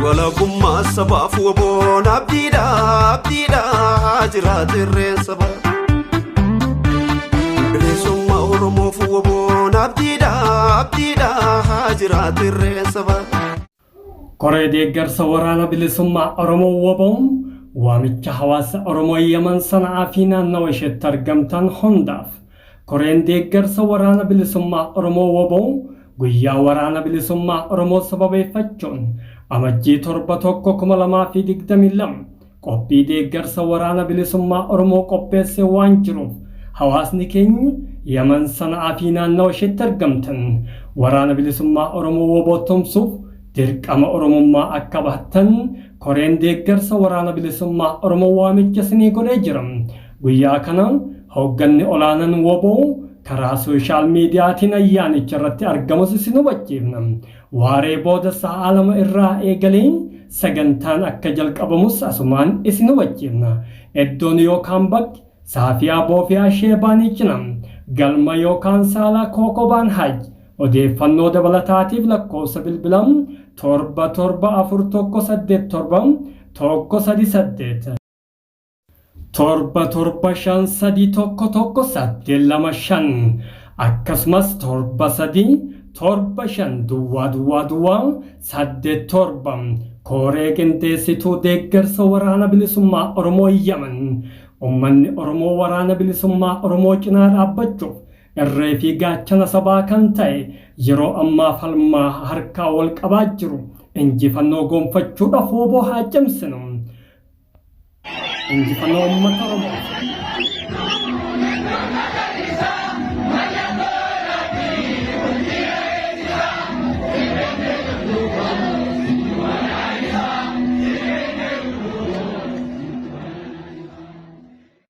Walabummaa sabaaf WBOn abdiidha abdiidha haa jiraatu irreen sabaa. Bilisummaa Oromoof WBOn abdiidha abdiidha haa jiraatu irreen sabaa. Koree Deeggarsa Waraana Bilisummaa Oromoo wbo waamicha hawaasa Oromoo Yaman Sana'aa fi naannawa isheetti argamtan hundaaf. Koreen Deeggarsa Waraana Bilisummaa Oromoo wbo Guyyaa Waraana Bilisummaa Oromoo sababeeffachuun Amajjii 7 1 2022 qophii deeggarsa Waraana Bilisummaa Oromoo qopheessee waan jiruuf hawaasni keenya Yaman Sana'aa fi naannawa isheetti argamtan Waraana Bilisummaa Oromoo wbo tumsuuf dirqama Oromummaa akka bahattan Koreen Deeggarsa Waraana Bilisummaa Oromoo waamicha isinii godhee jira. Guyyaa kana hoogganni olaanan wbo karaa sooshaal miidiyaatiin ayyaanicha irratti argamus isin hubachiifna. Waaree booda sa'aa 2 irraa eegalee sagantaan akka jalqabamus asumaan isin hubachiifna. Eddoon yookaan bakki Saafiyaa Boofiyaa Sheebaanii cina galma yookaan saalaa Kookobaan Haj. Odeeffannoo dabalataatiif lakkoofsa bilbilaa 7 7 4 1 8 7 1 3 8. 7 7 5 3 1 1 8 2 5 akkasumas 7 3 7 5 duwwaa duwwaa duwwaa 8 7 Koree Qindeessituu Deeggarsa Waraana Bilisummaa Oromoo Yaman Ummanni Oromoo Waraana Bilisummaa Oromoo cinaa dhaabbachuuf irree fi gaachana sabaa kan ta'e yeroo ammaa falmaa harkaa wal qabaa jiru injifannoo gonfachuudhaaf wbo haa cimsinu. Injifannoo uummata Oromoof!